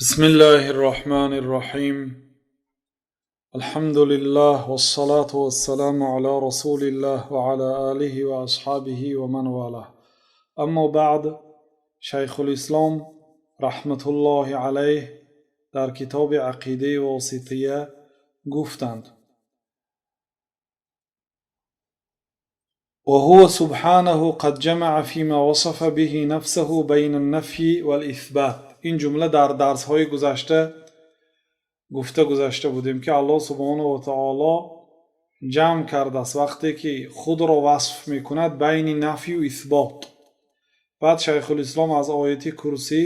بسم الله الرحمن الرحيم. الحمد لله والصلاة والسلام على رسول الله وعلى آله وأصحابه ومن والاه. أما بعد، Шайхулислом раҳматуллоҳи алайҳ дар китоби Ақидаи Восития гуфтанд: وهو سبحانه قد جمع فيما وصف به نفسه بين النفي والإثبات. Ин ҷумла дар дарсҳои гузашта гуфта гузашта будем, ки Аллоҳ субҳонаҳу ва таоло ҷамъ кардааст, вақте ки худро васф мекунад, байни нафю исбот. Баъд Шайхулислом аз ояти Курсӣ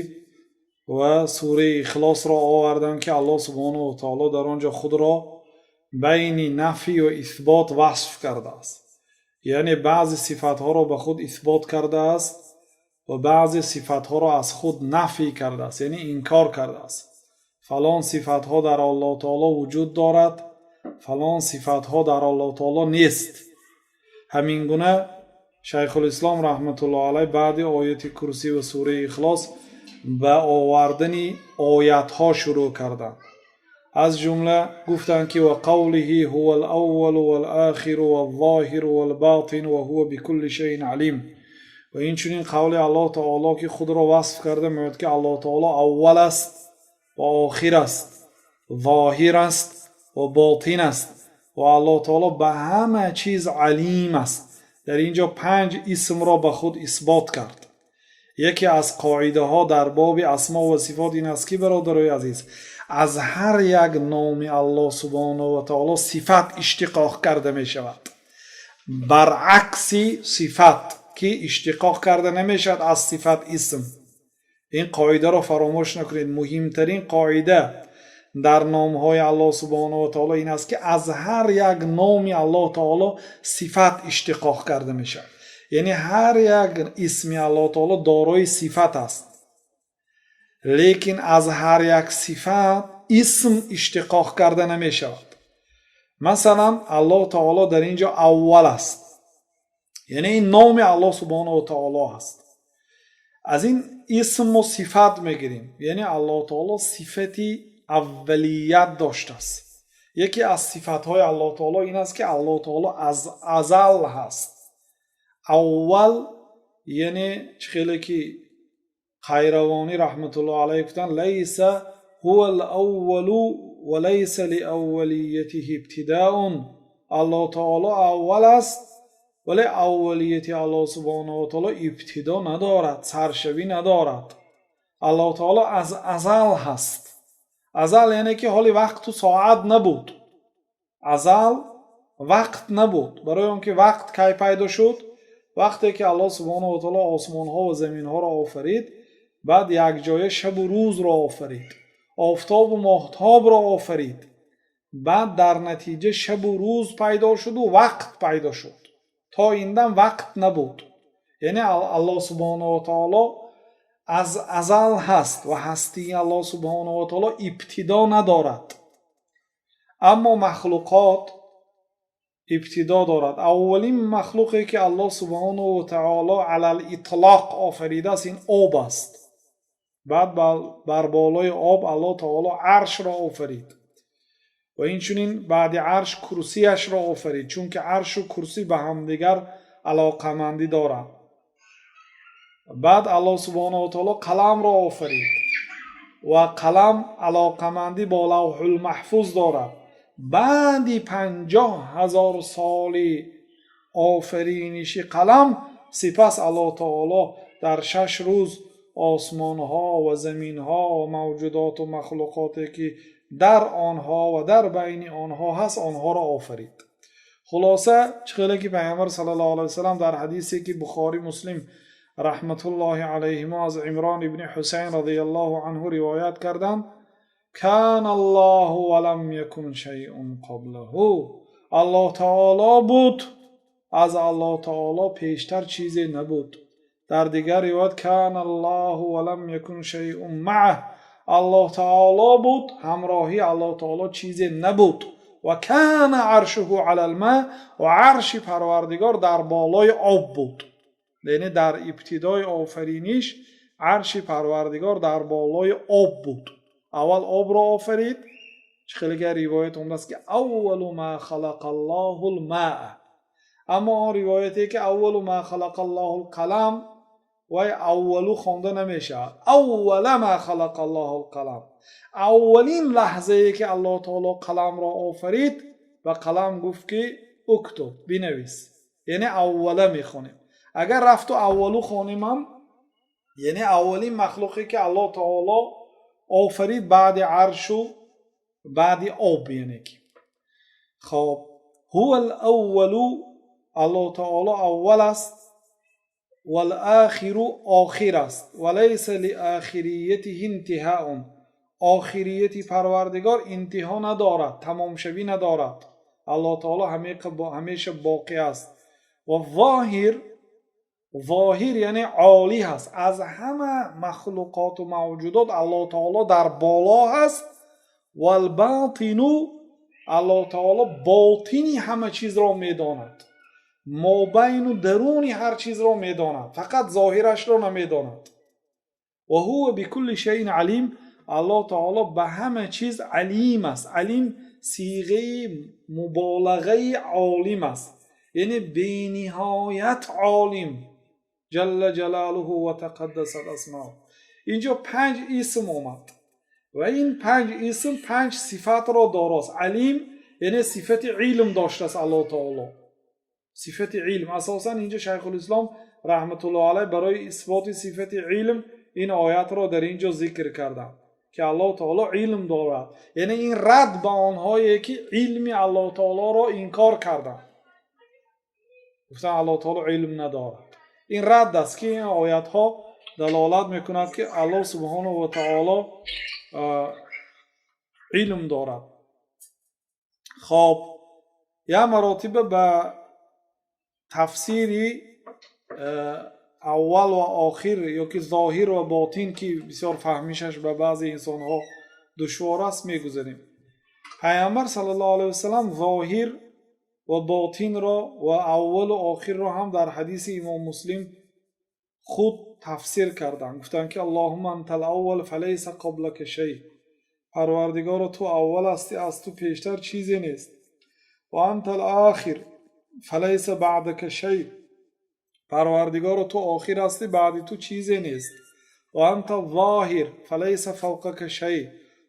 ва сураи Ихлосро оварданд, ки Аллоҳ субҳонаҳу ва таоло дар он ҷо худро байни нафию исбот васф кардааст, яъне баъзе сифатҳоро ба худ исбот кардааст ва баъзе сифатҳоро аз худ нафй кардааст, яъне инкор кардааст. Фалон сифатҳо дар Аллоҳ таоло вуҷуд дорад, фалон сифатҳо дар Аллоҳ таоло нест. Ҳамин гуна Шайхулислом раҳматуллоҳ алайҳ баъди ояти Курсӣ ва сураи Ихлос ба овардани оятҳо шурӯъ карданд. Аз ҷумла гуфтанд, ки وقوله هو الأول والآخر والظاهر والباطن وهو بكل شيء عليم. Ва инчунин қавли Аллоҳ таоло, ки худро васф карда мегӯяд, ки Аллоҳ таоло аввал аст ва охир аст, зоҳир аст ва ботин аст ва Аллоҳ таоло ба ҳама чиз алим аст. Дар ин ҷо панҷ исмро ба худ исбот кард. Яке аз қоидаҳо дар боби асмо ва сифот ин аст, ки, бародарои азиз, аз ҳар як номи Аллоҳ субҳонаҳу ва таоло сифат иштиқоқ карда мешавад, баръакси сифат, ки иштиқоқ карда намешавад аз сифат исм. Ин қоидаро фаромӯш накунед. Муҳимтарин қоида дар номҳои Аллоҳ субҳонаҳу ва таоло ин аст, ки аз ҳар як номи Аллоҳ таоло сифат иштиқоқ карда мешавад, яъне ҳар як исми Аллоҳ таоло дорои сифат аст, лекин аз ҳар як сифат исм иштиқоқ карда намешавад. Масалан, Аллоҳ таоло дар ин ҷо аввал аст, яъне ин номи Аллоҳ субҳонаҳу ва таоло аст. Аз ин исм мо сифат мегирем, яъне Аллоҳ таоло сифати аввалият доштааст. Яке аз сифатҳои Аллоҳ таоло ин аст, ки Аллоҳ таоло аз азал ҳаст. Аввал, яъне чӣ хеле ки Қайравонӣ раҳматуллоҳ алайҳ гуфтанд: ليس هو الأول وليس لأوليته ابتداء. Аллоҳ таоло аввал аст, вале аввалияти Аллоҳ субҳонаҳу ва таоло ибтидо надорад, саршавӣ надорад. Аллоҳ таоло аз азал ҳаст. Азал, яъне ки ҳоли вақту соат набуд. Азал вақт набуд. Барои он ки вақт кай пайдо шуд? Вақте ки Аллоҳ субҳонаҳу ва таоло осмонҳо ва заминҳоро офарид, баъд якҷоя шабу рӯзро офарид, офтобу моҳтобро офарид. Баъд дар натиҷа шабу рӯз пайдо шуду вақт пайдо шуд. То ин дам вақт набуд. Яъне Аллоҳ субҳонаҳу ва таоло аз азал ҳаст ва ҳастии Аллоҳ субҳонаҳу ва таоло ибтидо надорад. Аммо махлуқот ибтидо дорад. Аввалин махлуқе, ки Аллоҳ субҳонаҳу ва таоло على الإطلاق офаридааст, ин об аст. Баъд бар болои об Аллоҳ таоло аршро офарид ва инчунин баъди арш курсияшро офарид, чунки аршу курсӣ ба ҳамдигар алоқамандӣ доранд. Баъд Аллоҳ субҳонаҳу ва таоло қаламро офарид ва қалам алоқамандӣ бо Лавҳулмаҳфуз дорад. Баъди 50 000 соли офариниши қалам, сипас Аллоҳ таоло дар 6 рӯз осмонҳо ва заминҳо ва мавҷудоту махлуқоте, ки дар онҳо ва дар байни онҳо ҳаст, онҳоро офарид. Хулоса, чӣ хеле ки Пайғамбар саллаллоҳу алайҳи васаллам дар ҳадисе, ки Бухорӣ, Муслим раҳматуллоҳи алайҳимо аз Имрон ибни Ҳусайн радиаллоҳу анҳу ривоят карданд: كان الله ولم يكن شيء قبله. Аллоҳ таоло буд, аз Аллоҳ таоло пештар чизе набуд. Дар дигар ривоят: كان الله ولم يكن شيء معه. Аллоҳ таоло буд, ҳамроҳи Аллоҳ таоло чизе набуд. وكان عرشه على الماء. Ва арши Парвардигор дар болои об буд, яъне дар ибтидои офариниш арши Парвардигор дар болои об буд. Аввал обро офарид. Чӣ хеле ривоят омадааст, ки аввалу ма халақаллоҳул маа. Аммо он ривояте, ки аввалу ма халақаллоҳул қалам, вай аввалу хонда намешавад. Аввала ма халақаллоҳул қалам, аввалин лаҳзае, ки Аллоҳ таоло қаламро офарид ва қалам гуфт, ки уктуб, бинавис, яъне аввала мехонем. Агар рафту аввалу хонем ҳам, яъне аввалин махлуқе, ки Аллоҳ таоло офарид баъди аршу баъди об, яъне ки. Хоб, ҳува лаввалу, Аллоҳ таоло аввал аст, валохиру, охир аст, ва лайса лиохириятиҳи интиҳаун, охирияти Парвардигор интиҳо надорад, тамомшавӣ надорад. Аллоҳ таоло ҳамеша боқӣ аст. Ва зоҳир, зоҳир яъне олӣ ҳаст, аз ҳама махлуқоту мавҷудот Аллоҳ таоло дар боло ҳаст. Валботину, Аллоҳ таоло ботини ҳама чизро медонад, мобайну даруни ҳар чизро медонад, фақат зоҳирашро намедонад. Ва ҳува бикулли шайин алим, Аллоҳ таоло ба ҳама чиз алим аст. Алим сиғаи муболағаи олим аст, яъне бениҳоят олим, ҷалла ҷалолуҳу ва тақаддасат асмоу. Инҷо панҷ исм омад ва ин панҷ исм панҷ сифатро дорост. Алим яъне сифати илм доштааст Аллоҳ таоло, сифати илм. Асосан инҷо Шайхулислом раҳматуллоҳ алайҳ барои исботи сифати илм ин оятро дар ин ҷо зикр карданд, ки Аллоҳ таоло илм дорад. Яъне ин рад ба онҳое, ки илми Аллоҳ таолоро инкор карданд, гуфтанд, Аллоҳ таоло илм надорад. Ин рад аст, ки ин оятҳо далолат мекунад, ки Аллоҳ субҳонаҳу ва таоло илм дорад. Хоб, як маротиба ба тафсири аввал ва охир ёки зоҳир ва ботин, ки бисёр фаҳмишаш ба баъзе инсонҳо душвор аст, мегузарем. Пайғамбар саллаллоҳу алайҳи васалам зоҳир ва ботинро ва аввалу охирро ҳам дар ҳадиси Имом Муслим худ тафсир карданд. Гуфтанд, ки аллоҳумма антал аввал фалайса қаблака шай, Парвардигоро, ту аввал ҳастӣ, аз ту пештар чизе нест. Ва антал охир фалайса баъдака шай, Парвардигоро, ту охир ҳастӣ, баъди ту чизе нест. Ва анта зоҳир фалайса фавқака шай,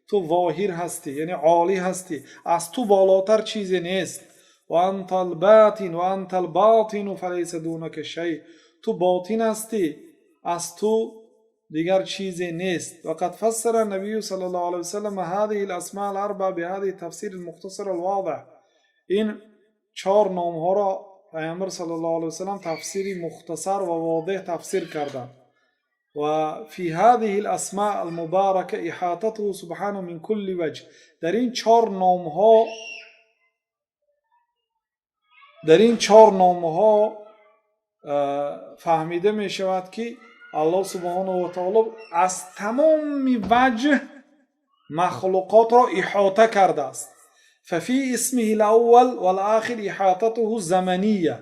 ту зоҳир ҳастӣ, яъне олӣ ҳастӣ, аз ту болотар чизе нест. Ва анта лботин ва анта лботину фалайса дунака шай, ту ботин ҳастӣ, аз ту дигар чизе нест. وقد فسر النبي صلى الله عليه وسلم هذه الأسماء الأربعة بهذه التفسير المختصر الواضح. Ин чор номҳоро Пайғамбар саллаллоҳу алайҳи васаллам тафсири мухтасар ва возеҳ тафсир карданд. وفي هذه الأسماء المباركة إحاطته سبحانه من كل وجه. дар ин чор номҳо фаҳмида мешавад, ки Аллоҳ субҳонаҳу ва таоло аз тамоми ваҷҳ махлуқотро иҳота кардааст. ففي اسمه الأول والآخر إحاطته الزمنية.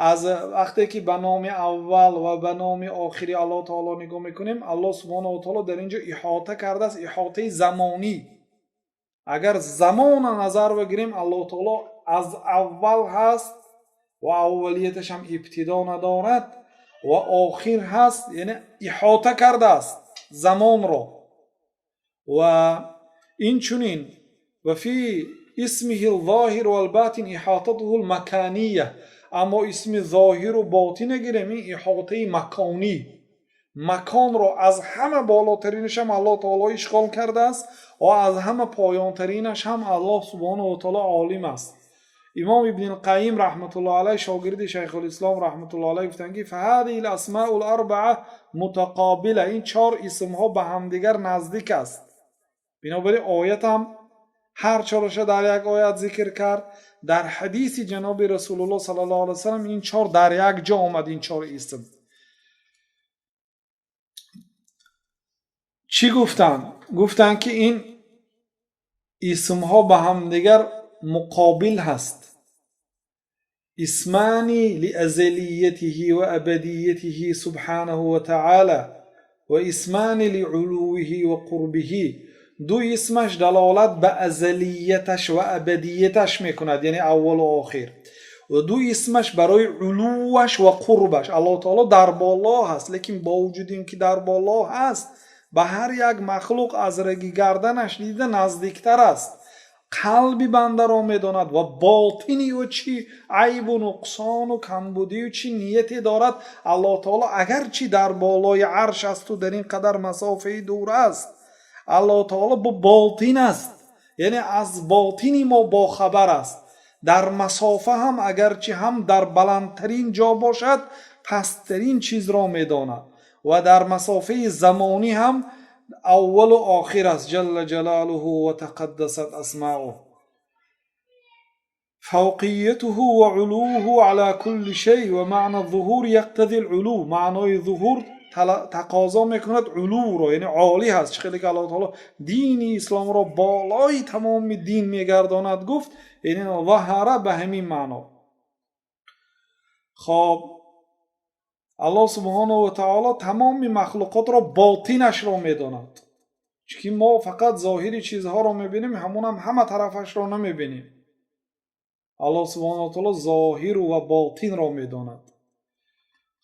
Аз вақте ки ба номи аввал ва ба номи охири Аллоҳ таоло нигоҳ мекунем, Аллоҳ субҳонаҳу ва таоло дар ин ҷо иҳота кардааст, иҳотаи замонӣ. Агар замона назар бигирем, Аллоҳ таоло аз аввал ҳаст ва аввалияташ ҳам ибтидо надорад ва охир ҳаст, яъне иҳота кардааст замонро. Ва инчунин وفي اسمه الظاهر والباطن إحاطته المكانية. Аммо исми зоҳиру ботина гирем, ин иҳотаи маконӣ, маконро аз ҳама болотаринаш ҳам Аллоҳ таоло ишғол кардааст ва аз ҳама поёнтаринаш ҳам Аллоҳ субҳонаҳу ва таоло олим аст. Имом Ибни Қайим раҳматуллоҳ алайҳ, шогирди Шайхулислом раҳматуллоҳ алайҳ, гуфтанд, ки فهذه الأسماء الأربعة متقابلة. Ин чор исмҳо ба ҳамдигар наздик аст. Бинобар ин оятам ҳар чораша дар як оят зикр кард. Дар ҳадиси ҷаноби Расулуллоҳ саллаллоҳу алайҳи васаллам ин чор дар як ҷо омад. Ин чор исм чӣ гуфтанд? Гуфтанд, ки ин исмҳо ба ҳамдигар муқобил ҳаст. اسمان لأزليته وأبديته سبحانه وتعالى واسمان لعلوه وقربه. Ду исмаш далолат ба азалияташ ва абадияташ мекунад, яъне аввалу охир, ва ду исмаш барои улувваш ва қурбаш. Аллоҳ таоло дар боло ҳаст, лекин бо вуҷуди ин ки дар боло ҳаст, ба ҳар як махлуқ аз раги гарданаш дида наздиктар аст, қалби бандаро медонад ва ботини ӯ чӣ айбу нуқсону камбудию чӣ нияте дорад. Аллоҳ таоло агарчи дар болои арш асту дар ин қадар масофаи дур аст, Аллоҳ таоло бо ботин аст, яъне аз ботини мо бохабар аст. Дар масофа ҳам, агарчи ҳам дар баландтарин ҷо бошад, пасттарин чизро медонад ва дар масофаи замонӣ ҳам аввалу охир аст. جل جلاله وتقدست أسماؤه. فوقيته وعلوه على كل شيء ومعنى الظهور يقتضي العلو. Маънои зуҳур тақозо мекунад улувро, яъне олӣ ҳаст. Чӣ хеле ки Аллоҳ таоло дини исломро болои тамоми дин мегардонад гуфт, яъне ظهر ба ҳамин маъно. Хоб, Аллоҳ سبحانه وتعالى тамоми махлуқотро ботинашро медонад, чунки мо фақат зоҳири чизҳоро мебинем, ҳамонам ҳама тарафашро намебинем. Аллоҳ سبحانه وتعالى зоҳиру ва ботинро медонад.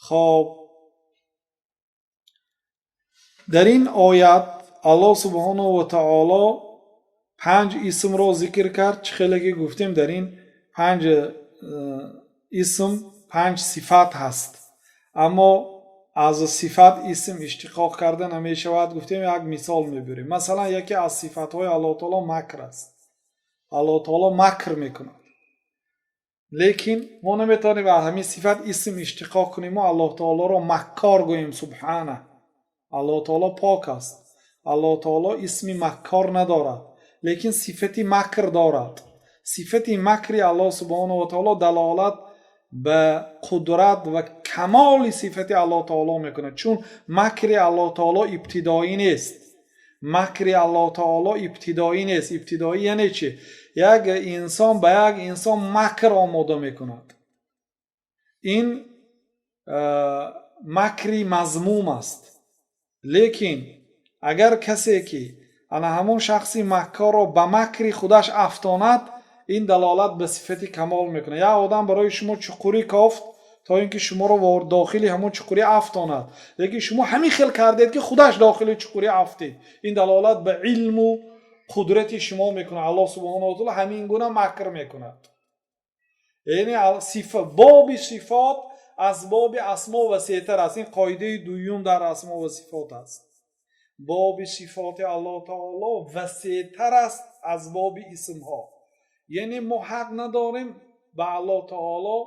Хоб, дар ин оят Аллоҳ سبحانه وتعالى панҷ исмро зикр кард. Чӣ хеле ки гуфтем, дар ин панҷ исм панҷ сифат ҳаст, аммо аз сифат исм иштиқоқ карда намешавад, гуфтем. Як мисол мебурем. Масалан, яке аз сифатҳои Аллоҳ таоло макр аст. Аллоҳ таоло макр мекунад, лекин мо наметавонем аз ҳамин сифат исм иштиқоқ кунем, мо Аллоҳ таолоро маккор гӯем. سبحانه, Аллоҳ таоло пок аст. Аллоҳ таоло исми маккор надорад, лекин сифати макр дорад. Сифати макри Аллоҳ سبحانه وتعالى далолат ба қудрат ва камоли сифати Аллоҳ таоло мекунад, чун макри Аллоҳ таоло ибтидоӣ нест. Макри Аллоҳ таоло ибтидоӣ нест. Ибтидоӣ яъне чи? Як инсон ба як инсон макр омода мекунад, ин макри мазмум аст. Лекин агар касе ки ана ҳамон шахси маккорро ба макри худаш афтонад, ин далолат ба сифати камол мекунад. Як одам барои шумо чуқурӣ кофт, то ин ки шуморо дохили ҳамон чуқурӣ афтонад, лекин шумо ҳамин хел кардед, ки худаш дохили чуқурӣ афтид. Ин далолат ба илму қудрати шумо мекунад. Аллоҳ سبحانه وتعالى ҳамин гуна макр мекунад. Яъне боби сифот аз боби асмо васеътар аст. Ин қоидаи дуюм дар асмо ва сифот аст. Боби сифоти Аллоҳ таоло васеътар аст аз боби исмҳо, яъне мо ҳақ надорем ба Аллоҳ таоло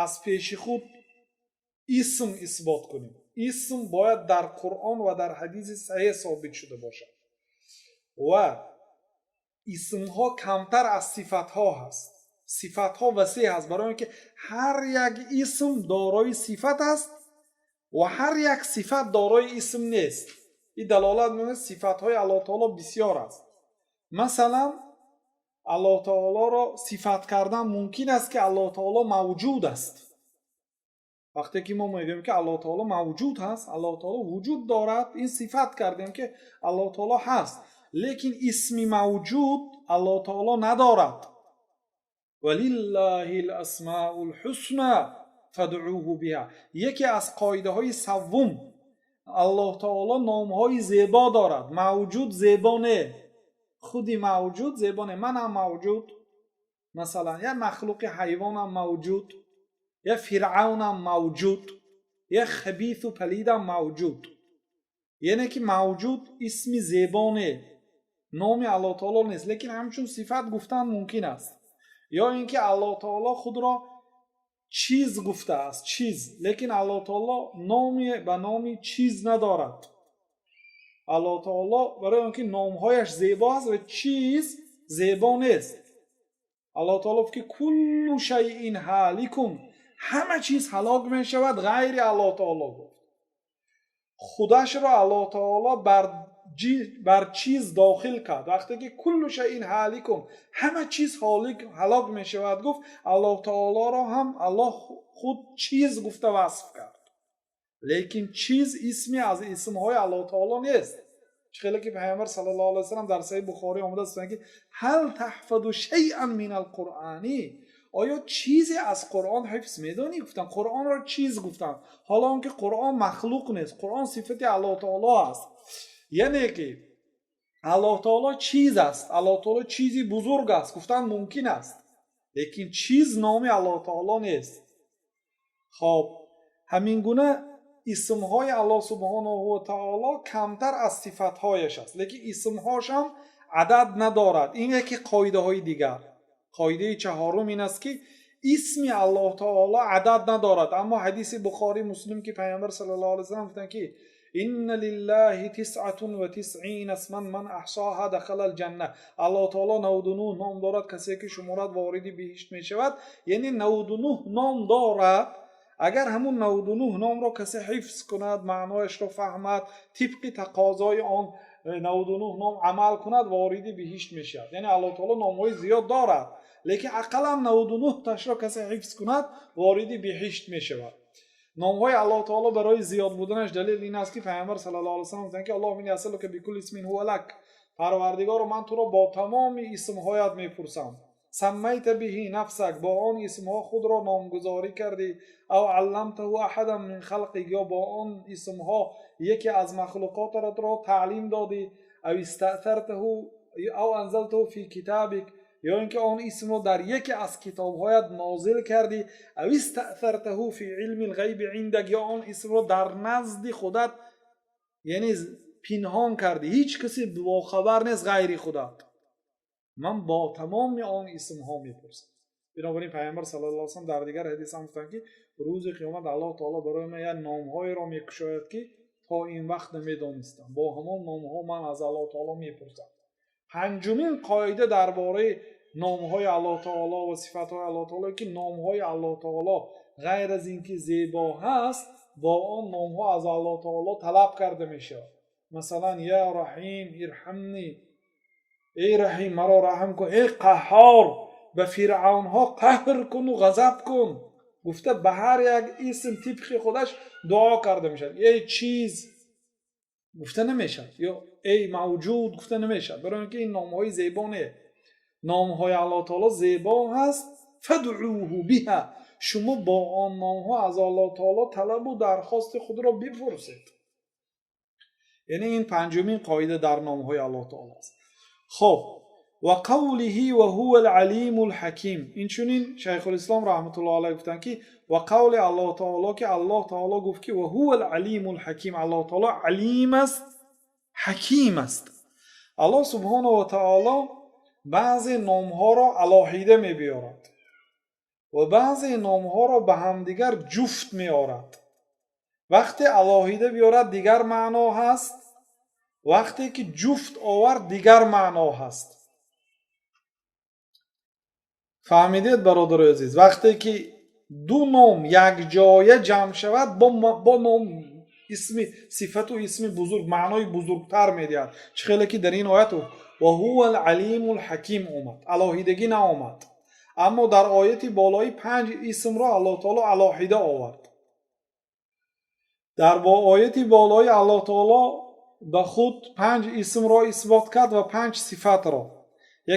аз пеши худ исм исбот кунем. Исм бояд дар Қуръон ва дар ҳадиси саҳеҳ собит шуда бошад ва исмҳо камтар аз сифатҳо ҳаст. Сифатҳо васеъ ҳаст, барои он ки ҳар як исм дорои сифат аст ва ҳар як сифат дорои исм нест. Ин далолат мекунад, сифатҳои Аллоҳ таоло бисёр аст. Масалан, Аллоҳ таолоро сифат кардан мумкин аст, ки Аллоҳ таоло мавҷуд аст. Вақте ки мо мегӯем, ки Аллоҳ таоло мавҷуд ҳаст, Аллоҳ таоло вуҷуд дорад, ин сифат кардем, ки Аллоҳ таоло ҳаст, лекин исми мавҷуд Аллоҳ таоло надорад. ولله الأسماء الحسنى فادعوه بها. Яке аз қоидаҳои саввум: Аллоҳ таоло номҳои зебо дорад. Мавҷуд зебо не, худи мавҷуд зебо не. Манам мавҷуд, масалан, як махлуқи ҳайвонам мавҷуд, як фиръавнам мавҷуд, як хабису палидам мавҷуд. Яъне ки мавҷуд исми зебо не, номи Аллоҳ таоло нест, лекин ҳамчун сифат гуфтан мумкин аст. Ё ин ки Аллоҳ таоло худро чиз гуфтааст, чиз, лекин Аллоҳ таоло номи ба номи чиз надорад. Аллоҳ таоло барои он ки номҳояш зебо аст ва чиз зебо нест. Аллоҳ таоло гуфт, ки كل شيء هالك, ҳама чиз ҳалок мешавад ғайри Аллоҳ таоло, гуфт. Худашро Аллоҳ таоло бар чиз дохил кард. Вақте ки كل شيء هالك, ҳама чиз ҳалок мешавад, гуфт, Аллоҳ таолоро ҳам Аллоҳ худ чиз гуфта васф кард, лекин чиз исме аз исмҳои Аллоҳ таоло нест. Чӣ хеле ки Пайғамбар саллаллоҳу алайҳи васаллам дар Саҳиҳи Бухорӣ омадааст, ки هل تحفظ شيئا من القرآن, оё чизе аз Қуръон ҳифз медонӣ? Гуфтанд. Қуръонро чиз гуфтанд, ҳоло он ки Қуръон махлуқ нест, Қуръон сифати Аллоҳ таоло аст. Яъне ки Аллоҳ таоло чиз аст, Аллоҳ таоло чизи бузург аст гуфтан мумкин аст, лекин чиз номи Аллоҳ таоло нест. Хоб, ҳамин гуна исмҳои Аллоҳ субҳонаҳу ва таоло камтар аз сифатҳояш аст, лекин исмҳошам адад надорад. Ин яке қоидаҳои дигар. Қоидаи чаҳорум ин аст, ки исми Аллоҳ таоло адад надорад. Аммо ҳадиси Бухорӣ, Муслим, ки Пайғамбар саллаллоҳу алайҳи васаллам гуфтанд, ки إن لله تسعة وتسعين اسما من أحصاها دخل الجنة, Аллоҳ таоло 99 ном дорад, касе ки шуморад, вориди биҳишт мешавад. Яъне 99 ном дорад. Агар ҳамун 99 номро касе ҳифз кунад, маънояшро фаҳмад, тибқи тақозои он 99 ном амал кунад, вориди биҳишт мешавад. Яъне Аллоҳ таоло номҳои зиёд дорад, лекин ақаллан 99 ташро касе ҳифз кунад, вориди биҳишт мешавад. Номҳои Аллоҳ таоло барои зиёд буданаш далел ин аст, ки Пайғамбар саллаллоҳу алайҳи васаллам гуфтанд, ки اللهم إني أسألك بكل اسم هو لك, Парвардигоро, ман туро бо тамоми исмҳоят мепурсам, سميت به نفسك, бо он исмҳо худро номгузорӣ кардӣ, أو علمته أحدا من خلقك, ё бо он исмҳо яке аз махлуқотатро таълим додӣ, أو استأثرته أو أنزلته في كتابك, ё ин ки он исмро дар яке аз китобҳоят нозил кардӣ, أو استأثرته في علم الغيب عندك, ё он исмро дар назди худат, яъне пинҳон кардӣ, ҳеҷ касе бохабар нест ғайри худат, ман бо тамоми он исмҳо мепурсам. Бинобар ин Пайғамбар саллаллоҳу алайҳи васаллам дар дигар ҳадис ҳам гуфтанд, ки рӯзи қиёмат Аллоҳ таоло барои ман як номҳоеро мекушояд, ки то ин вақт намедонистам. Бо ҳамон номҳо ман аз Аллоҳ таоло мепурсам. Панҷумин қоида дар бораи номҳои Аллоҳ таоло ва сифатҳои Аллоҳ таоло, ки номҳои Аллоҳ таоло ғайр аз ин ки зебо ҳаст, бо он номҳо аз Аллоҳ таоло талаб карда мешавад. Масалан, يا رحيم ارحمني, эй Раҳим, маро раҳм кун, эй Қаҳҳор, ба фиръавнҳо қаҳр куну ғазаб кун, гуфта ба ҳар як исм тибқи худаш дуо карда мешавад. Эй чиз гуфта намешавад ё эй мавҷуд гуфта намешавад, барои ин ки ин номҳои зебо не. Номҳои Аллоҳ таоло зебо ҳаст, فادعوه بها, шумо бо он номҳо аз Аллоҳ таоло талабу дархости худро бипурсед. Яъне ин панҷумин қоида дар номҳои Аллоҳ таоло аст. Хоб, وقوله وهو العليم الحكيم, инчунин Шайхулислом раҳматуллоҳ алайҳ гуфтанд, ки ва қавли Аллоҳ таоло, ки Аллоҳ таоло гуфт, ки وهو العليم الحكيم, Аллоҳ таоло алим аст, ҳаким аст. Аллоҳ субҳонаҳу ва таоло баъзе номҳоро алоҳида мебиёрад ва баъзе номҳоро ба ҳамдигар ҷуфт меорад. Вақте алоҳида биёрад, дигар маъно ҳаст, вақте ки ҷуфт овард, дигар маъно ҳаст. Фаҳмидед, бародарои азиз? Вақте ки ду ном якҷоя ҷамъ шавад, бо ном, исми, сифату исми бузург маънои бузургтар медиҳад. Чӣ хеле ки дар ин оят وهو العليم الحكيم омад, алоҳидагӣ наомад, аммо дар ояти болои панҷ исмро Аллоҳ таоло алоҳида овард. Дар бо ояти болои Аллоҳ таоло ба худ панҷ исмро исбот кард ва панҷ сифатро.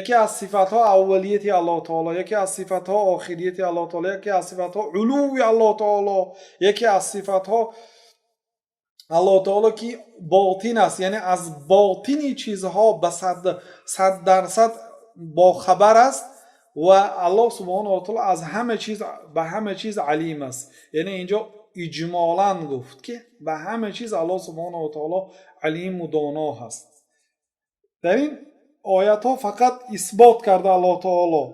Яке аз сифатҳо аввалияти Аллоҳ таоло, яке аз сифатҳо охирияти Аллоҳ таоло, яке аз сифатҳо улуви Аллоҳ таоло, яке аз сифатҳо Аллоҳ таоло ки ботин аст, яъне аз ботини чизҳо ба 100% бохабар аст, ва Аллоҳ субҳонаҳу ва таоло аз ҳама чиз, ба ҳама чиз алим аст. Яъне инҷо иҷмолан гуфт, ки ба ҳама чиз Аллоҳ субҳонаҳу ва таоло алиму доно ҳаст. Дар ин оятҳо фақат исбот карда Аллоҳ таоло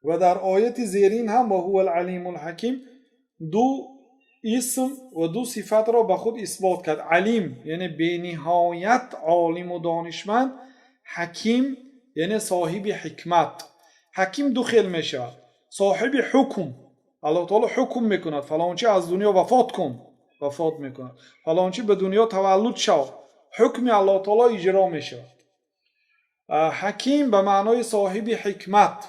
ва дар ояти зерин ҳам وهو العليم الحكيم ду исм ва ду сифатро ба худ исбот кард: алим, яъне бениҳоят олиму донишманд, ҳаким, яъне соҳиби ҳикмат. Ҳаким ду хел мешавад: соҳиби ҳукм, Аллоҳ таоло ҳукм мекунад, фалончи аз дунё вафот кун, вафот мекунад, фалончи ба дунё таваллуд шав, ҳукми Аллоҳ таоло иҷро мешавад. Ҳаким ба маънои соҳиби ҳикмат.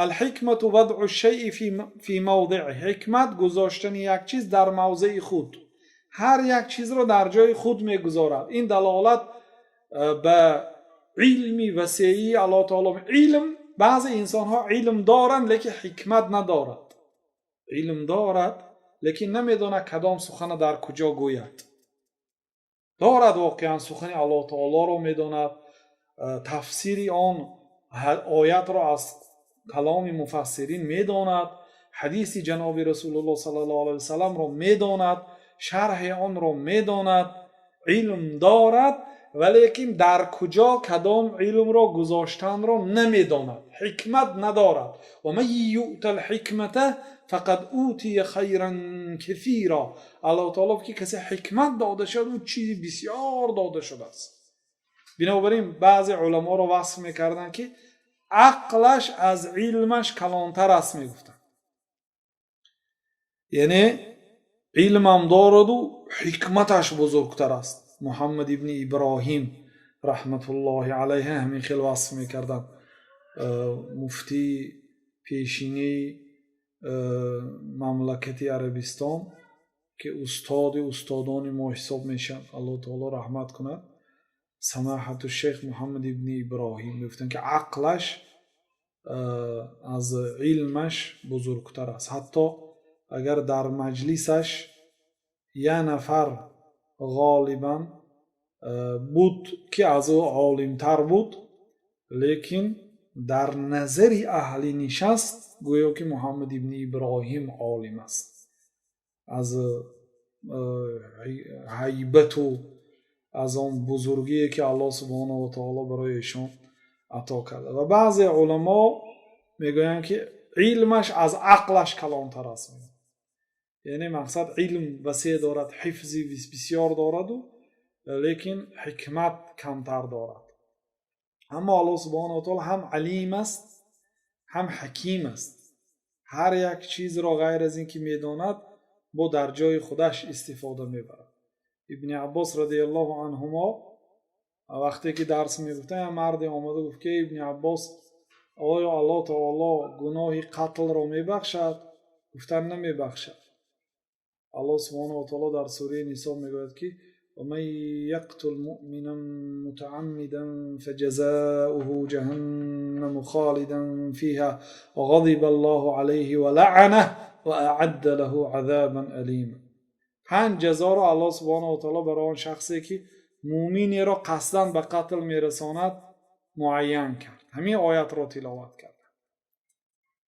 الحكمة وضع الشيء في موضعه, ҳикмат гузоштани як чиз дар мавзеи худ. Ҳар як чизро дар ҷои худ мегузорад. Ин далолат ба илми васеии Аллоҳ таоло. Илм, баъзе инсонҳо илм доранд, лекин ҳикмат надорад. Илм дорад, лекин намедонад, кадом сухана дар куҷо гӯяд. Дорад, воқеан сухани Аллоҳ таолоро медонад, тафсири он оятро аз каломи муфассирин медонад, ҳадиси ҷаноби Расулуллоҳ саллаллоҳу алайҳи васалламро медонад, шарҳи онро медонад, илм дорад, валекин дар куҷо кадом илмро гузоштанро намедонад, ҳикмат надорад. Ва ман юъта лҳикмата фақад утия хайран касира. Аллоҳ таоло, ки касе ҳикмат дода шуд, ӯ чизи бисёр дода шудааст. Бинобар ин баъзе уламоро васф мекарданд, ки ақлаш аз илмаш калонтар аст, мегуфтанд. Яъне илмам дораду, ҳикматаш бузургтар аст. Муҳаммад ибни Иброҳим раҳматуллоҳи алайҳи ҳамин хел васф мекарданд. Муфтии пешинаи мамлакати Арабистон, ки устоди устодони мо ҳисоб мешаванд, Аллоҳ таоло раҳмат кунад, самоҳату шейх Муҳаммад ибни Иброҳим, мегуфтанд, ки ақлаш аз илмаш бузургтар аст. Ҳатто агар дар маҷлисаш як нафар ғолибан буд, ки аз ӯ олимтар буд, лекин дар назари аҳли нишаст гӯё ки Муҳаммад ибни Иброҳим олим аст, аз ҳайбату аз он бузургие, ки Аллоҳ субҳонаҳу ва таоло барои эшон ато карда. Ва баъзе уламо мегӯянд, ки илмаш аз ақлаш калонтар аст. Яъне мақсад, илм васеъ дорад, ҳифзи бисёр дораду, лекин ҳикмат камтар дорад. Аммо Аллоҳ субҳонаҳу ва таоло ҳам алим аст, ҳам ҳаким аст. Ҳар як чизро ғайр аз ин ки медонад, бо дар ҷои худаш истифода мебарад. Ибни Аббос радиаллоҳу анҳумо вақте ки дарс мегуфтанд, як марде омада гуфт, ки: «Ибни Аббос, оё Аллоҳ таоло гуноҳи қатлро мебахшад?» Гуфтанд: «Намебахшад». Аллоҳ субҳонаҳу ва таоло дар сураи Нисо мегӯяд, ки: ومن يقتل مؤمنا متعمدا فجزاؤه جهنم خالدا فيها وغضب الله عليه ولعنه وأعد له عذابا أليما. Панҷ ҷазоро Аллоҳ субҳонаҳу ва таоло барои он шахсе, ки мӯминеро қасдан ба қатл мерасонад, муайян кард. Ҳамин оятро тиловат кард: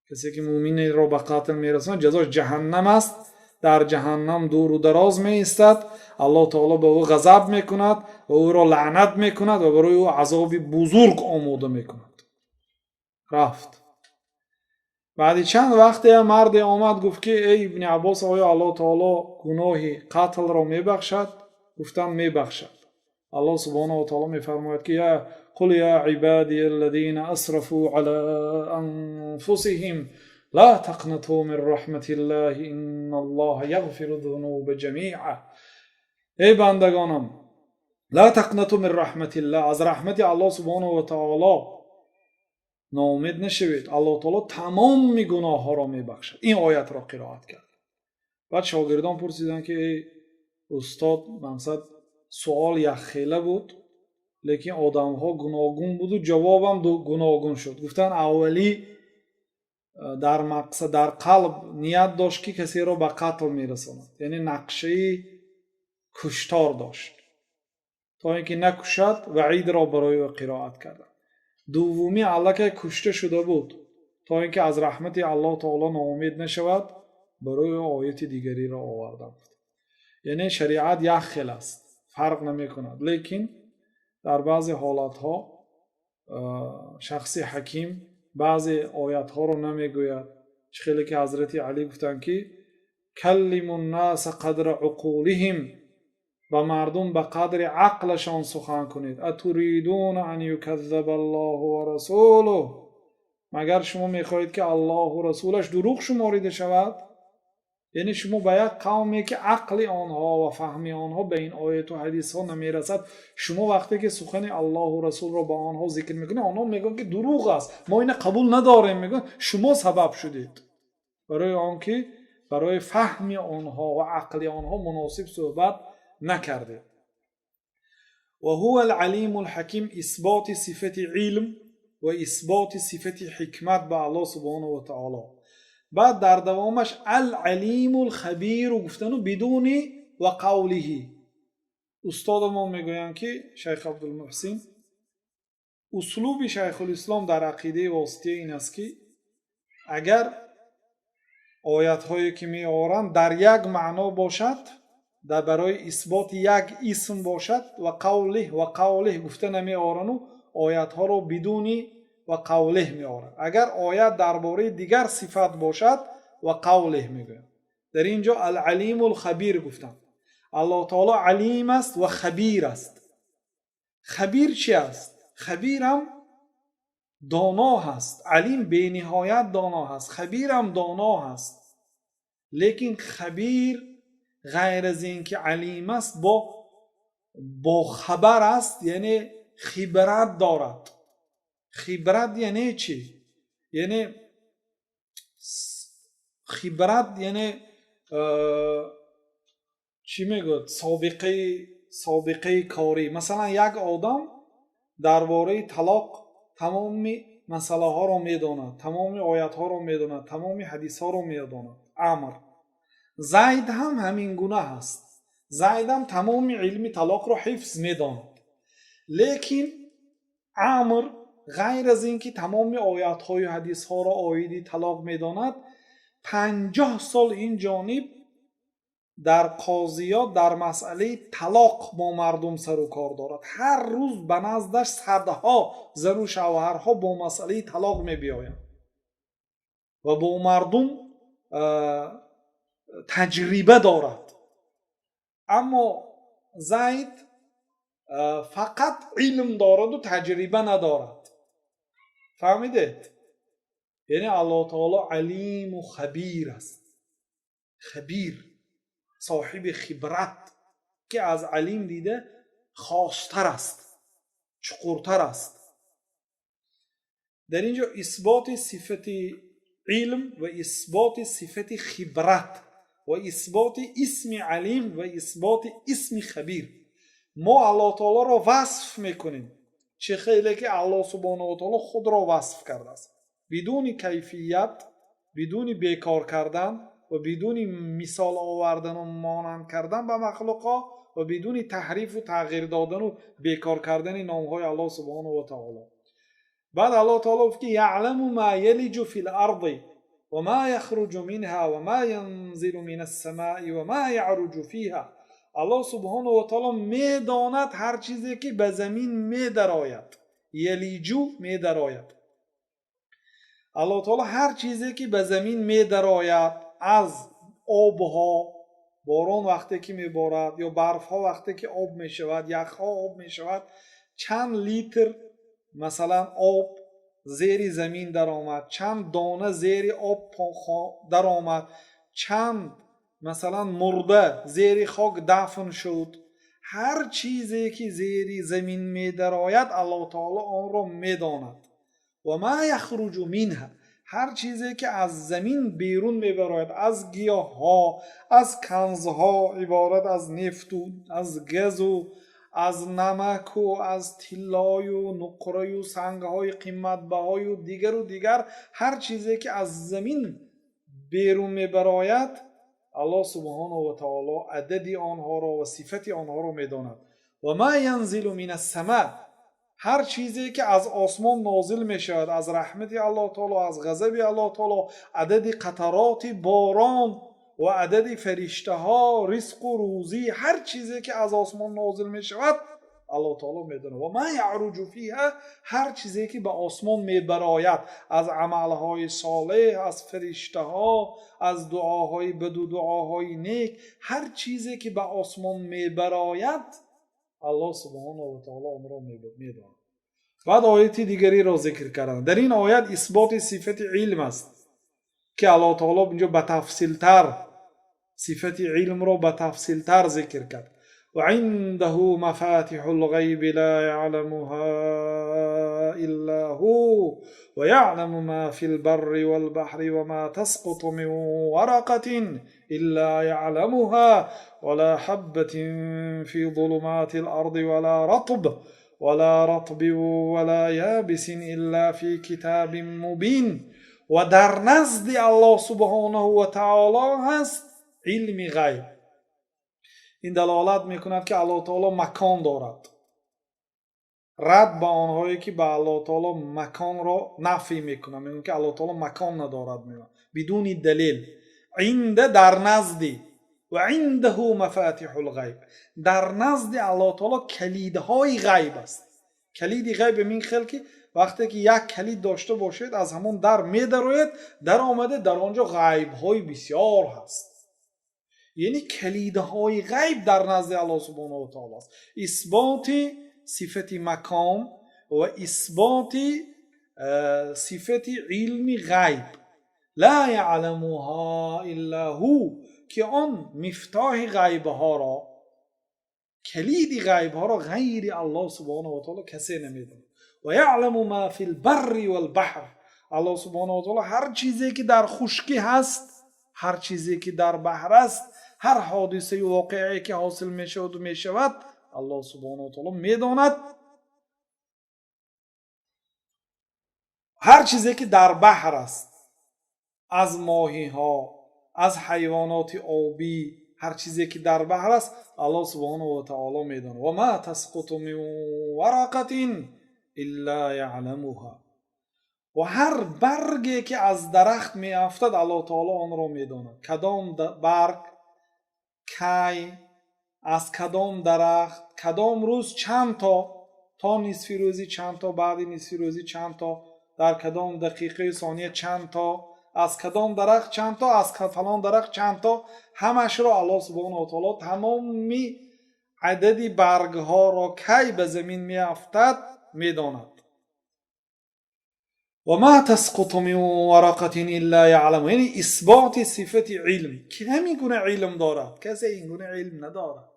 касе ки мӯминеро ба қатл мерасонад, ҷазош ҷаҳаннам аст, дар ҷаҳаннам дуру дароз меистад, Аллоҳ таоло ба ӯ ғазаб мекунад ва ӯро лаънат мекунад ва барои ӯ азоби бузург омода мекунад. Рафт. Баъди чанд вақте марде омад, гуфт, ки: «Эй Ибни Аббос, оё Аллоҳ таоло гуноҳи қатлро мебахшад?» Гуфтанд: «Мебахшад. Аллоҳ субҳонаҳу ва таоло мефармояд, ки: قل يا عبادي الذين أسرفوا على أنفسهم لا تقنطوا من رحمة الله إن الله يغفر الذنوب جميعا. Эй бандагонам, لا تقنطوا من رحمة الله, аз раҳмати Аллоҳ субҳонаҳу ва таоло ноумед нашавед, Аллоҳ таоло тамоми гуноҳҳоро мебахшад». Ин оятро қироат кард. Баъд шогирдон пурсиданд, ки: «Эй устод, мақсад, суол якхела буд, лекин одамҳо гуногун буду, ҷавобам гуногун шуд». Гуфтанд: «Аввалӣ дар мақсад, дар қалб ният дошт, ки касеро ба қатл мерасонад, яъне нақшаи куштор дошт, то ин ки накушад, ваъидро барои ӯ қироат карданд. Дуввумӣ аллакай кушта шуда буд, то ин ки аз раҳмати Аллоҳ таоло ноумед нашавад, барои ӯ ояти дигариро оварданд». Яъне шариат як хел аст, фарқ намекунад, лекин дар баъзе ҳолатҳо шахси ҳаким баъзе оятҳоро намегӯяд. Чӣ хеле ки ҳазрати Алӣ гуфтанд, ки: كلموا الناس قدر عقولهم, ба мардум ба қадри ақлашон сухан кунед. أتريدون أن يكذب الله ورسوله, магар шумо мехоҳед, ки Аллоҳу расулаш дурӯғ шуморида шавад? Яъне шумо ба як қавме, ки ақли онҳо ва фаҳми онҳо ба ин ояту ҳадисҳо намерасад, шумо вақте ки сухани Аллоҳу расулро ба онҳо зикр мекунед, онҳо мегӯянд, ки дурӯғ аст, мо ина қабул надорем, мегӯянд. Шумо сабаб шудед барои он ки Барои фаҳми онҳо ва ақли онҳо муносиб суҳбат накардед. وهو العليم الحكيم. Исботи сифати илм ва исботи сифати ҳикмат ба Аллоҳ سبحانه وتعالى. Баъд дар давомаш العليم الخبير гуфтану бидуни وقوله. Устодамон мегӯянд, ки шайх Абдулмуҳсин, услуби шайхулислом дар ақидаи Восития ин аст, ки агар оятҳое, ки меоранд, дар як маъно бошад, дар барои исботи як исм бошад, وقوله وقوله гуфта намеорану оятҳоро бидуни وقوله меорад. Агар оят дар бораи дигар сифат бошад, وقوله мегӯяд. Дар ин ҷо العليم الخبير гуфтанд. Аллоҳ таоло алим аст ва хабир аст. Хабир чи аст? Хабирам доно ҳаст. Алим бениҳоят доно ҳаст, хабирам доно ҳаст, лекин хабир ғайр аз ин ки алим аст, бохабар аст, яъне хибрат дорад. Хибрат яъне чӣ? Яъне хибрат яъне чӣ мегӯяд, собиқаи корӣ. Масалан, як одам дар бораи талоқ тамоми масъалаҳоро медонад, тамоми оятҳоро медонад, тамоми ҳадисҳоро медонад. Амр Зайд ҳам ҳамин гуна ҳаст. Зайдам тамоми илми талоқро ҳифз медонад, лекин Амр ғайр аз ин ки тамоми оятҳою ҳадисҳоро оиди талоқ медонад, 50 сол ин ҷониб дар қозиёт дар масъалаи талоқ бо мардум сару кор дорад. Ҳар рӯз ба наздаш садҳо зану шавҳарҳо бо масъалаи талоқ мебиёянд ва бо мардум таҷриба дорад. Аммо Зайд фақат илм дораду таҷриба надорад. Фаҳмидед? Яъне Аллоҳ таоло алиму хабир аст. Хабир, соҳиби хибрат, ки аз алим дида хостар аст, чуқуртар аст. Дар ин ҷо исботи сифати илм ва исботи сифати хибрат ва исботи исми алим ва исботи исми хабир. Мо Аллоҳ таолоро васф мекунем, чӣ хеле ки Аллоҳ سبحانه وتعالى худро васф кардааст, бидуни кайфият, бидуни бекор кардан ва бидуни мисол овардану монанд кардан ба махлуқҳо ва бидуни таҳрифу тағйир додану бекор кардани номҳои Аллоҳ سبحانه وتعالى. Баъд Аллоҳ таоло гуфт, ки يعلم ما يلج في الأرض وما يخرج منها وما ينزل من السماء وما يعرج فيها. Аллоҳ سبحانه وتعالى медонад ҳар чизе, ки ба замин медарояд. يلج, медарояд. Аллоҳ таоло ҳар чизе, ки ба замин медарояд, аз обҳо, борон вақте ки меборад ё барфҳо вақте ки об мешавад, яхҳо об мешавад, чанд литр, масалан, об зери замин даромад, чанд дона зери об даромад, чанд, масалан, мурда зери хок дафн шуд, ҳар чизе, ки зери замин медарояд, Аллоҳ таоло онро медонад. وما يخرج منها, ҳар чизе, ки аз замин берун мебарояд, аз гиёҳҳо, аз канзҳо, иборат аз нефту аз газу аз намаку аз тиллою нуқраю сангҳои қиматбаҳою дигару дигар, ҳар чизе, ки аз замин берун мебарояд, Аллоҳ سبحانه وتعالى адади онҳоро ва сифати онҳоро медонад. وما ينزل من السماء, ҳар чизе, ки аз осмон нозил мешавад, аз раҳмати Аллоҳ таоло, аз ғазаби Аллоҳ таоло, адади қатароти борон ва адади фариштаҳо, ризқу рӯзӣ, ҳар чизе, ки аз осмон нозил мешавад, Аллоҳ таоло медонад. وما يعرج فيها, ҳар чизе, ки ба осмон мебарояд, аз амалҳои солеҳ, аз фариштаҳо, аз дуоҳои баду дуоҳои нек, ҳар чизе, ки ба осмон мебарояд, Аллоҳ سبحانه وتعالى онро медонад. Баъд ояти дигареро зикр карданд. Дар ин оят исботи сифати илм аст, ки Аллоҳ таоло инҷо ба тафсилтар сифати илмро ба тафсилтар зикр кард. وعنده مفاتح الغيب لا يعلمها إلا هو ويعلم ما في البر والبحر وما تسقط من ورقة إلا يعلمها ولا حبة في ظلمات الأرض ولا رطب ولا يابس إلا في كتاب مبين. Ва дар назди Аллоҳ субҳонаҳу ва таоло ҳаст илми ғайб. Ин далолат мекунад, ки Аллоҳ таоло макон дорад. Рад ба онҳое, ки ба Аллоҳ таоло маконро нафй мекунанд, мегӯянд, ки Аллоҳ таоло макон надорад, мегӯянд бидуни далел. عند дар назди, وعنده مفاتيح الغيب, дар назди Аллоҳ таоло калидҳои ғайб аст. Калиди ғайб ин хел, ки вақте ки як калид дошта бошед, аз ҳамон дар медароед, даромада, дар он ҷо ғайбҳои бисёр ҳаст. Яъне калидҳои ғайб дар назди Аллоҳ субҳонаҳу ва таоло аст. Исботи сифати макон ва исботи сифати илми ғайб. لا يعلمها إلا هو, ки он мифтоҳи ғайбҳоро, калиди ғайбҳоро ғайри Аллоҳ субҳонаҳу ва таоло касе намедонад. ويعلم ما في البر والبحر. Аллоҳ субҳонаҳу ва таоло ҳар чизе, ки дар хушкӣ ҳаст, ҳар чизе, ки дар баҳр аст, ҳар ҳодисаю воқеае, ки ҳосил мешаваду мешавад, Аллоҳ субҳонаҳу ва таоло медонад. Ҳар чизе, ки дар баҳр аст, аз моҳиҳо, аз ҳайвоноти обӣ, ҳар чизе, ки дар баҳр аст, Аллоҳ субҳонаҳу ва таоло медонад. وما تسقط من ورقة إلا يعلمها. Ва ҳар барге, ки аз дарахт меафтад, Аллоҳ таоло онро медонад, кадом барг кай, аз кадом дарахт, кадом рӯз чанд то, то нисфи рӯзӣ чанд то, баъди нисфи рӯзӣ чанд то, дар кадом дақиқаи сония чанд то, аз кадом дарахт чанд то, аз фалон дарахт чанд то, ҳамашро Аллоҳ субҳонаҳу ва таоло тамоми адади баргҳоро, кай ба замин меафтад, медонад. وما تسقط من ورقة إلا يعلم, яъне исботи сифати илм, ки ҳамин гуна илм дорад, касе ин гуна илм надорад.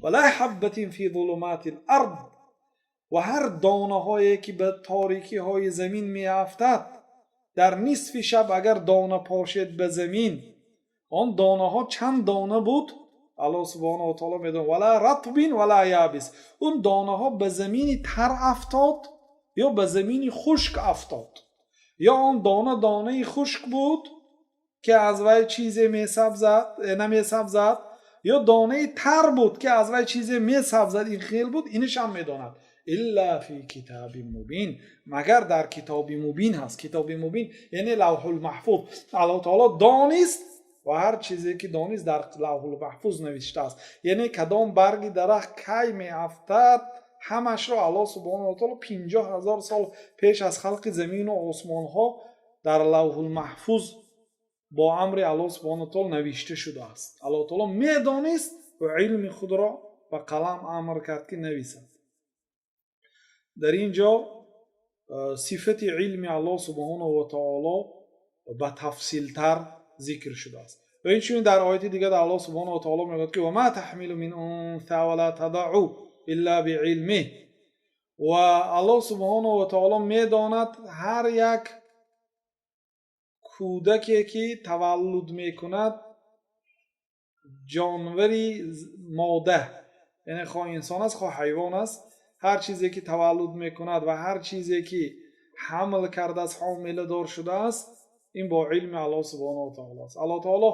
ولا حبة في ظلمات الأرض. Ва ҳар донаҳое, ки ба торикиҳои замин меафтад, дар нисфи шаб агар дона пошед ба замин, он донаҳо чанд дона буд, Аллоҳ субҳонаҳу ва таоло медонад. ولا رطب ولا يابس. Он донаҳо ба замини тар афтод ё ба замини хушк афтод, ё он дона донаи хушк буд, ки аз вай чизе месабзад, намесабзад, ё донаи тар буд, ки аз вай чизе месабзад, ин хел буд, инашам медонад. إلا في كتاب مبين, магар дар китоби мубин ҳаст. Китоби мубин, яъне Лавҳулмаҳфуз. Аллоҳ таоло донист ва ҳар чизе, ки донист, дар Лавҳулмаҳфуз навиштааст. Яъне кадом барги дарахт кай меафтад, ҳамашро Аллоҳ субҳонаҳу ва таоло 50 000 сол пеш аз халқи замину осмонҳо дар Лавҳулмаҳфуз бо амри Аллоҳ субҳонаҳу ва таоло навишта шудааст. Аллоҳ таоло медонист ва илми худро ба қалам амр кард, ки нависад. Дар ин ҷо сифати илми Аллоҳ субҳонаҳу ва таоло ба тафсилтар зикр шудааст. Ва инчунин дар ояти дигар Аллоҳ субҳонаҳу ва таоло мегӯяд, ки وما تحمل من أنثى ولا تضع إلا بعلمه. Ва Аллоҳ субҳонаҳу ва таоло медонад ҳар як кӯдаке, ки таваллуд мекунад ҷонвари мода, яъне хоҳ инсон аст, хоҳ ҳайвон аст, ҳар чизе, ки таваллуд мекунад ва ҳар чизе, ки ҳамл кардааст, ҳомиладор шудааст, ин бо илми Аллоҳ субҳонаҳу ва таоло аст. Аллоҳ таоло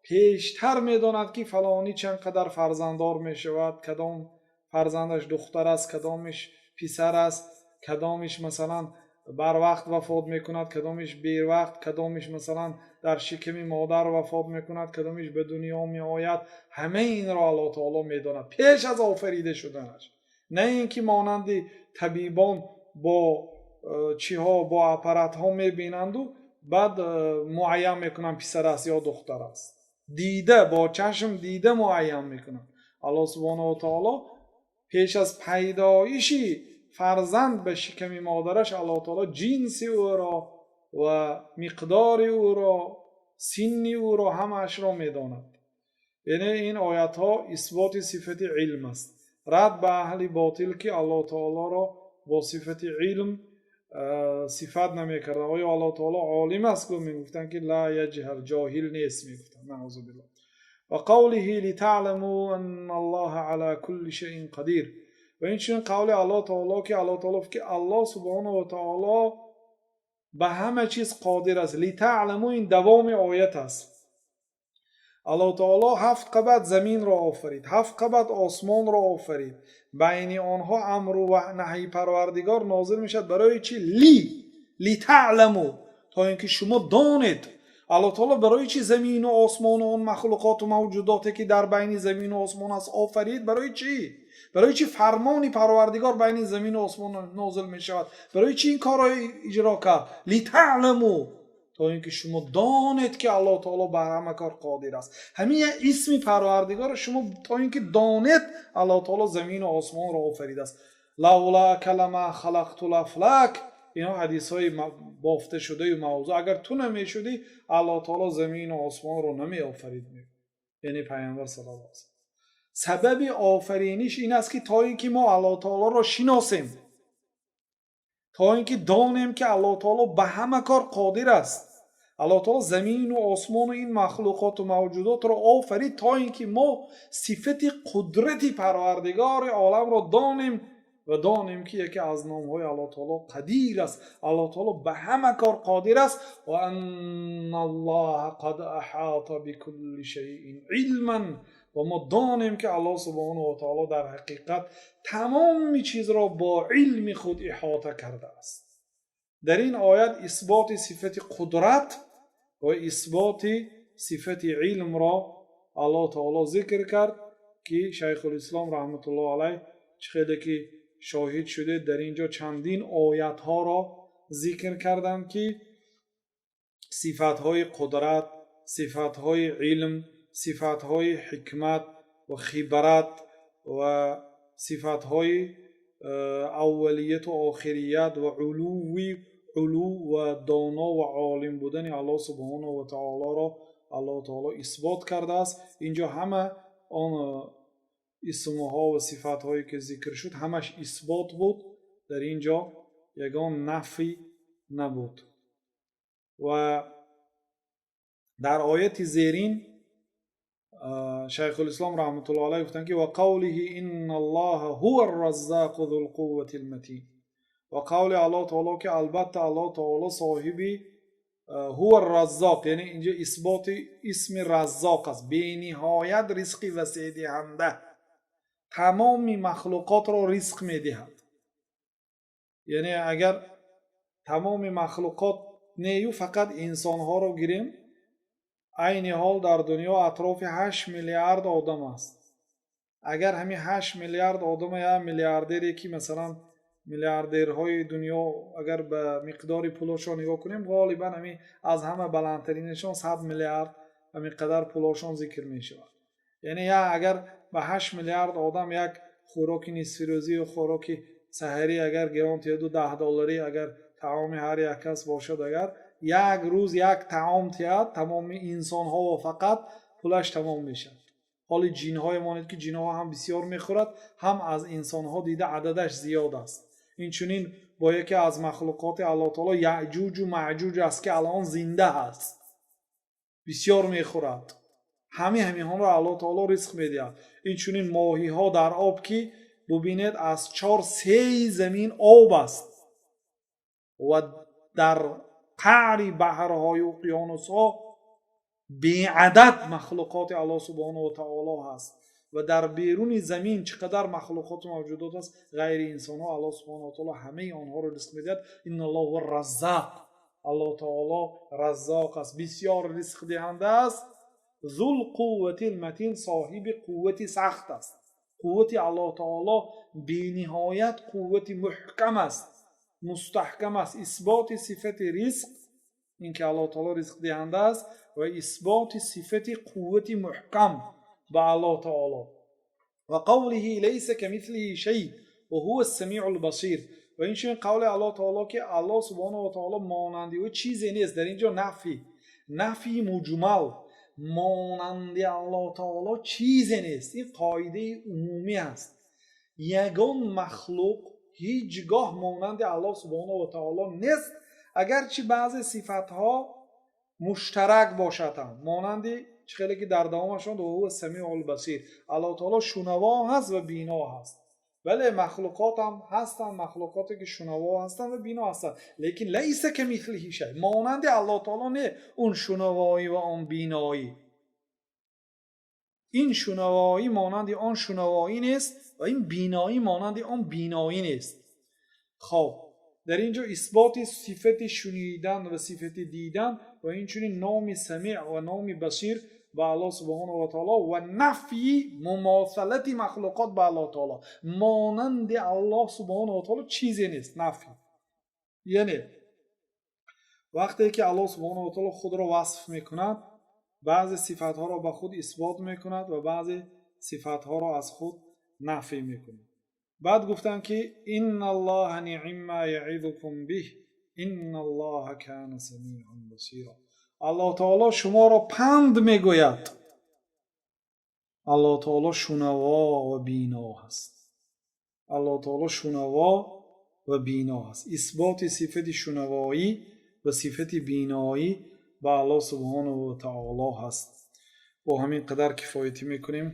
пештар медонад, ки фалонӣ чанд қадар фарзанддор мешавад, кадом фарзандаш духтар аст, кадомиш писар аст, кадомиш, масалан, барвақт вафот мекунад, кадомиш бевақт, кадомиш, масалан, дар шиками модар вафот мекунад, кадомиш ба дунё меояд. Ҳамаи инро Аллоҳ таоло медонад пеш аз офарида шуданаш. На ин ки монанди табибон бо чиҳо, бо аппаратҳо мебинанду баъд муайян мекунанд, писар аст ё духтар аст. Дида, бо чашм дида муайян мекунанд. Аллоҳ субҳонаҳу ва таоло пеш аз пайдоиши фарзанд ба шиками модараш, Аллоҳ таоло ҷинси ӯро ва миқдори ӯро, синни ӯро, ҳамаашро медонад. Яъне ин оятҳо исботи сифати илм аст. Рад ба аҳли ботил, ки Аллоҳ таолоро бо сифати илм сифат намекарданд. Оё Аллоҳ таоло олим аст? Гу мегуфтанд, ки ла яҷҳал, ҷоҳил нест, мегуфтанд, наъузу биллоҳ. Ва қавлиҳи литаъламу анна Аллоҳа ала кулли шайъин қадир. Ва инчунин қавли Аллоҳ таоло, ки Аллоҳ таоло, ки Аллоҳ субҳонаҳу ва таоло ба ҳама чиз қодир аст. Литаъламу, ин давоми оят аст. Аллоҳ таоло ҳафт қабат заминро офарид, ҳафт қабат осмонро офарид, байни онҳо амру ва наҳйи Парвардигор нозил мешавад. Барои чӣ? Литаъламу, то ин ки шумо донед. Аллоҳ таоло барои чӣ замину осмону он махлуқоту мавҷудоте, ки дар байни замину осмон аст, офарид? Барои чӣ? Барои чӣ фармони Парвардигор байни замину осмон нозил мешавад? Барои чӣ ин корро иҷро кард? Литаъламу, то ин ки шумо донед, ки Аллоҳ таоло ба ҳама кор қодир аст. Ҳамин як исми Парвардигоро шумо то ин ки донед, Аллоҳ таоло замину осмонро офаридааст. Лавлака лама халақтул афлак. Инҳо ҳадисҳои бофташудаю мавзӯъ. Агар ту намешудӣ, Аллоҳ таоло замину осмонро намеофарид, яъне Пайғамбар саллаллоҳу алайҳи васаллам. Сабаби офариниш ин аст, ки то ин ки мо Аллоҳ таолоро шиносем, то ин ки донем, ки Аллоҳ таоло ба ҳама кор қодир аст. Аллоҳ таоло замину осмону ин махлуқоту мавҷудотро офарид, то ин ки мо сифати қудрати Парвардигори оламро донем ва донем, ки яке аз номҳои Аллоҳ таоло Қадир аст. Аллоҳ таоло ба ҳама кор қодир аст. Ва анналлоҳа қад аҳота бикулли шайъин илман. Ва мо донем, ки Аллоҳ субҳонаҳу ва таоло дар ҳақиқат тамоми чизро бо илми худ иҳота кардааст. Дар ин оят исботи сифати қудрат ва исботи сифати илмро Аллоҳ таоло зикр кард, ки Шайхулислом раҳматуллоҳ алайҳ, чӣ хеле ки шоҳид шудед, дар ин ҷо чандин оятҳоро зикр карданд, ки сифатҳои қудрат, сифатҳои илм, сифатҳои ҳикмат ва хибрат ва сифатҳои аввалияту охирият ва улувви улув ва доно ва олим будани Аллоҳ субҳонаҳу ва таолоро Аллоҳ таоло исбот кардааст. Инҷо ҳама он исмҳо ва сифатҳое, ки зикр шуд, ҳамаш исбот буд. Дар ин ҷо ягон нафй набуд. Ва дар ояти зерин Шайхулислом раҳматуллоҳ алайҳ гуфтанд, ки ва қавлиҳи инналлоҳа ҳува арраззоқу зул қуввати лматин. Ва қавли Аллоҳ таоло, ки албатта Аллоҳ таоло соҳиби ҳува раззоқ, яъне инҷо исботи исми Раззоқ аст, бениҳоят ризқи васеъдиҳанда, тамоми махлуқотро ризқ медиҳад. Яъне агар тамоми махлуқот нею, фақат инсонҳоро гирем, айни ҳол дар дунё атрофи 8 миллиард одам аст. Агар ҳамин 8 миллиард одама як миллиардере, ки масалан миллиардерҳои дунё, агар ба миқдори пулошон нигоҳ кунем, ғолибан ҳамин аз ҳама баландтаринашон 100 миллиард, ҳамин қадар пулошон зикр мешавад. Яъне я агар ба 8 миллиард одам як хӯроки нисфирӯзию хӯроки саҳарӣ агар гирон тиҳаду 10 долларӣ агар таоми ҳар як кас бошад, агар як рӯз як таом тиҳад тамоми инсонҳо, фақат пулаш тамом мешавад. Ҳоли ҷинҳое монед, ки ҷинҳо ҳам бисёр мехӯрад, ҳам аз инсонҳо дида ададаш зиёд аст. Инчунин бо яке аз махлуқоти Аллоҳ таоло Яъҷуҷу Маъҷуҷ аст, ки алон зинда аст, бисёр мехӯрад. Ҳамин ҳаминҳоро Аллоҳ таоло ризқ медиҳад. Инчунин моҳиҳо дар об, ки бубинед, аз чор сеи замин об аст ва дар қаъри баҳрҳою уқёнусҳо беадад махлуқоти Аллоҳ субҳонаҳу ва таоло ҳаст ва дар беруни замин чӣ қадар махлуқоту мавҷудот аст, ғайри инсонҳо, Аллоҳ субҳонаҳу ва таоло ҳамаи онҳоро ризқ медиҳад. Инналлоҳу раззоқ. Аллоҳ таоло Раззоқ аст, бисёр ризқдиҳанда аст. Зул қуввати матин, соҳиби қуввати сахт аст. Қуввати Аллоҳ таоло бениҳоят қуввати муҳкам аст, мустаҳкам аст. Исботи сифати ризқ, ин ки Аллоҳ таоло ризқдиҳанда аст, ва исботи сифати қуввати муҳкам ба Аллоҳ таоло. Ва қавлиҳи лайса камислиҳи шай ва ҳува ссамиъу лбасир. Ва инчунин қавли Аллоҳ таоло, ки Аллоҳ субҳонаҳу ва таоло монанди ӯ чизе нест. Дар ин ҷо нафи муҷмал. Монанди Аллоҳ таоло чизе нест. Ин қоидаи умумӣ аст. Ягон махлуқ ҳеҷ гоҳ монанди Аллоҳ субҳонаҳу ва таоло нест, агарчи баъзе сифатҳо муштарак бошад ҳам. Монанди чӣ хеле ки дар давомашон ва самиул басир, Аллоҳ таоло шунаво ҳаст ва бино ҳаст. Бале, махлуқот ҳам ҳастанд, махлуқоте ки шунаво ҳастанд ва бино ҳастанд, лекин лайса камислиҳи шай, монанди Аллоҳ таоло не он шунавоӣ ва он биноӣ. Ин шунавоӣ монанди он шунавоӣ нест ва ин биноӣ монанди он биноӣ нест. Хоб, дар ин ҷо исботи сифати шунидан ва сифати дидан ва инчунин номи Самеъ ва номи Басир ба Аллоҳ субҳонаҳу ва таоло ва нафйи мумосалати махлуқот ба Аллоҳ таоло. Монанди Аллоҳ субҳонаҳу ва таоло чизе нест, нафй. Яъне вақте ки Аллоҳ субҳонаҳу ва таоло худро васф мекунад, баъзе сифатҳоро ба худ исбот мекунад ва баъзе сифатҳоро аз худ нафй мекунад. Баъд гуфтанд, ки инналлоҳа ниъма яъизукум биҳ инналлоҳа кана самиан басира. Аллоҳ таоло шуморо панд мегӯяд. Аллоҳ таоло шунаво ва бино ҳаст. Аллоҳ таоло шунаво ва бино ҳаст. Исботи сифати шунавоӣ ва сифати биноӣ ба Аллоҳ субҳонаҳу ва таоло ҳаст. Бо ҳамин қадар кифоятӣ мекунем.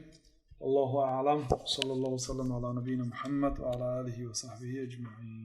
Аллоҳу аълам. Саллаллоҳу васаллам ала набийина Муҳаммад ва ала олиҳи ва саҳбиҳи аҷмаин.